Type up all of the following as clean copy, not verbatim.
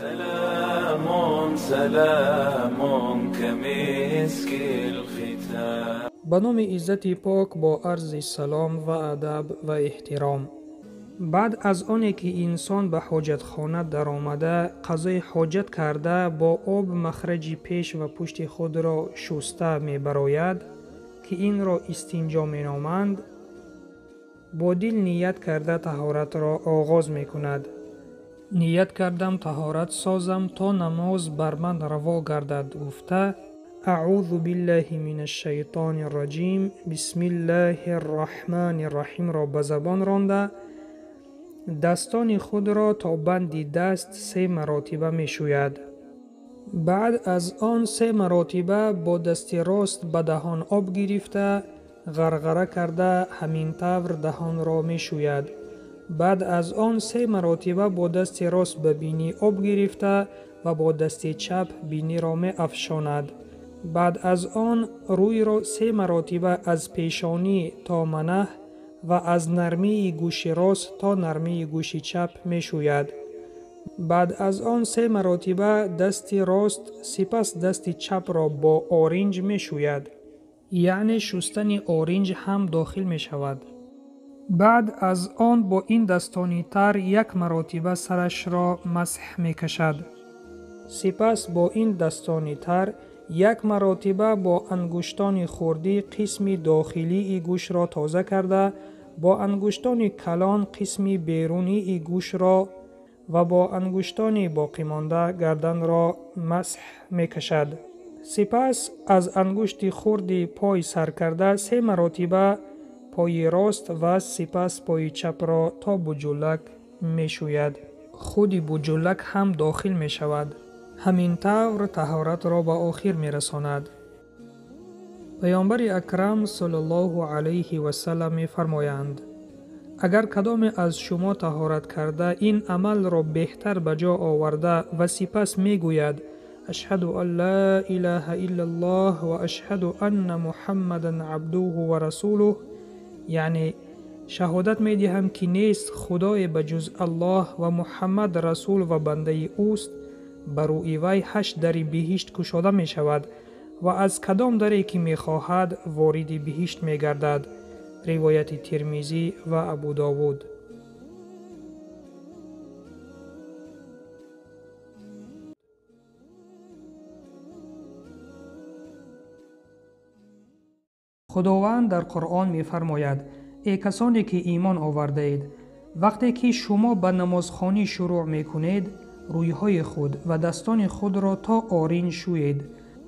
سلام سلام كمسك الختام. Ба номи Иззати Пок бо арзи салом ва адаб ва эҳтиром. Баъд аз оне ки инсон ба ҳоҷатхона даромада, қазои ҳоҷат карда, бо об махраҷи пеш ва пушти худро шуста мебарояд, ки инро истинҷо меноманд, бо дил ният карда таҳоратро оғоз мекунад. Ният кардам таҳорат созам, то намоз бар ман раво гардад, гуфта аъузу биллаҳи минаш шайтони раҷим, бисмиллаҳи рраҳмани рраҳимро ба забон ронда, дастони худро то банди даст 3 маротиба мешӯяд. Баъд аз он 3 маротиба бо дасти рост ба даҳон об гирифта, ғарғара карда, ҳамин тавр даҳонро мешӯяд. Баъд аз он 3 маротиба бо дасти рост ба бинӣ об гирифта ва бо дасти чап биниро меафшонад. Баъд аз он рӯйро 3 маротиба аз пешонӣ то манаҳ ва аз нармии гӯши рост то нармии гӯши чап мешӯяд. Баъд аз он 3 маротиба дасти рост, сипас дасти чапро бо оринҷ мешӯяд. Яъне шустани оринҷ ҳам дохил мешавад. Баъд аз он бо ин дастони тар 1 маротиба сарашро масҳ мекашад. Сипас бо ин дастони тар 1 маротиба бо ангуштони хурдӣ қисми дохилии гӯшро тоза карда, бо ангуштони калон қисми берунии гӯшро ва бо ангуштони боқимонда гарданро масҳ мекашад. Сипас аз ангушти хурди пой сар карда 3 маротиба пои рост ва сипас пои чапро то буҷулак мешӯяд. Худи буҷулак ҳам дохил мешавад. Ҳамин тавр таҳоратро ба охир мерасонад. Паёмбари Акрам саллаллоҳу алайҳи васаллам мефармоянд: агар кадоме аз шумо таҳорат карда ин амалро беҳтар ба ҷо оварда ва сипас мегӯяд ашҳаду ан ла илаҳа иллаллоҳ ва ашҳаду анна муҳаммадан абдуҳу ва расулуҳ, яъне шаҳодат медиҳам ки нест худое ба ҷуз Аллоҳ ва Муҳаммад расул ва бандаи ӯст, ба рӯи вай 8 дари биҳишт кушода мешавад ва аз кадом даре ки мехоҳад вориди биҳишт мегардад. Ривояти Тирмизӣ ва Абу Довуд. Худованд дар Қуръон мефармояд: эй касоне ки имон овардаед, вақте ки шумо ба намозхонӣ шурӯъ мекунед, рӯйҳои худ ва дастони худро то оринҷ шӯед,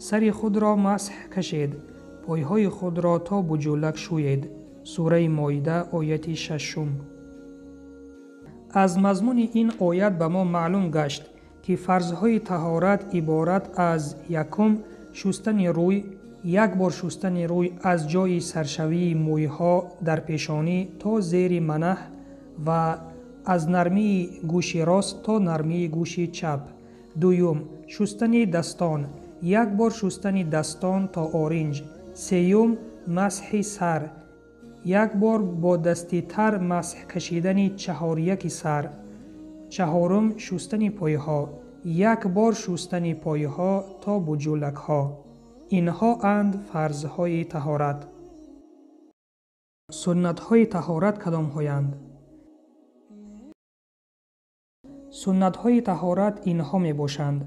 сари худро масҳ кашед, пойҳои худро то буҷулак шӯед. Сураи Моида, ояти 6. Аз мазмуни ин оят ба мо маълум гашт, ки фарзҳои таҳорат иборат аз: якум, шустани рӯй, як бор шустани рӯй аз ҷои саршавии мӯйҳо дар пешонӣ то зери манаҳ ва аз нармии гӯши рост то нармии гӯши чап. Дуюм, шустани дастон, як бор шустани дастон то оринҷ. Сеюм, масҳи сар, як бор бо дасти тар масҳ кашидани чаҳоряки сар. Чаҳорум, шустани пойҳо, як бор шустани пойҳо то буҷулакҳо. Инҳо анд фарзҳои таҳорат. Суннатҳои таҳорат кадомҳоянд? Суннатҳои таҳорат инҳо мебошанд: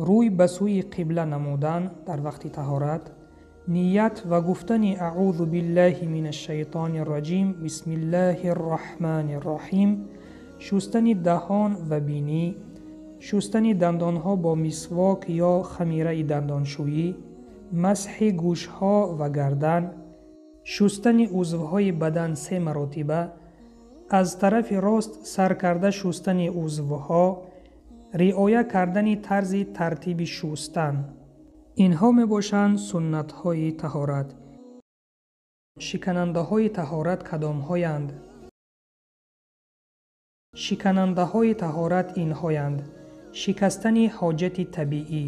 рӯй ба сӯи қибла намудан дар вақти таҳорат, ният ва гуфтани аъузу биллаҳи минаш шайтони раҷим, бисмиллаҳи рраҳмани рраҳим, шустани даҳон ва бинӣ, шустани дандонҳо бо мисвок ё хамираи дандоншӯӣ, масҳи гӯшҳо ва гардан, шустани узвҳои бадан 3 маротиба, аз тарафи рост сар карда шустани узвҳо, риоя кардани тарзи тартиби шустан. Инҳо мебошанд суннатҳои таҳорат. Шиканандаҳои таҳорат кадомҳоянд? Шиканандаҳои таҳорат инҳоянд: шикастани ҳоҷати табиӣ,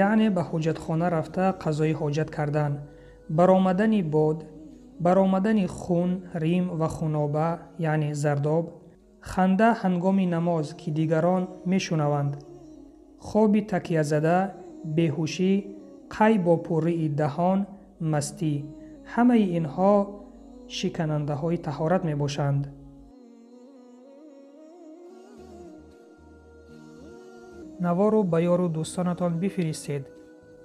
яъне ба ҳоҷатхона рафта қазои ҳоҷат кардан, баромадани бод, баромадани хун, рим ва хуноба, яъне зардоб, ханда ҳангоми намоз, ки дигарон мешунаванд. Хоби такязада, беҳушӣ, қай бо пуррии даҳон, мастӣ. Ҳамаи инҳо шиканандаҳои таҳорат мебошанд. Наворро ба ёру дӯстонатон бифиристед,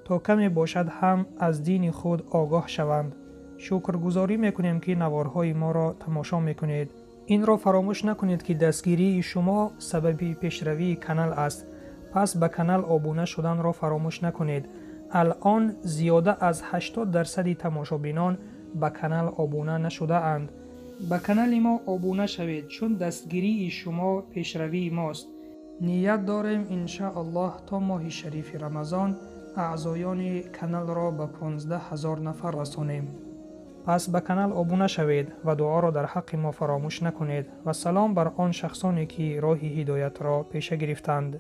то каме бошад ҳам аз дини худ огоҳ шаванд. Шукргузорӣ мекунем, ки наворҳои моро тамошо мекунед. Инро фаромӯш накунед, ки дастгирии шумо сабаби пешравии канал аст. Пас ба канал обуна шуданро фаромӯш накунед. Алъон зиёда аз 80% тамошобинон ба канал обуна нашудаанд. Ба канали мо обуна шавед, чун дастгирии шумо пешравии мост. Ният дорем иншааллоҳ то моҳи шарифи Рамазон аъзоёни каналро ба 15 000 нафар расонем. Пас ба канал обуна шавед ва дуоро дар ҳаққи мо фаромӯш накунед. Ва салом бар он шахсоне, ки роҳи ҳидоятро пеша гирифтанд.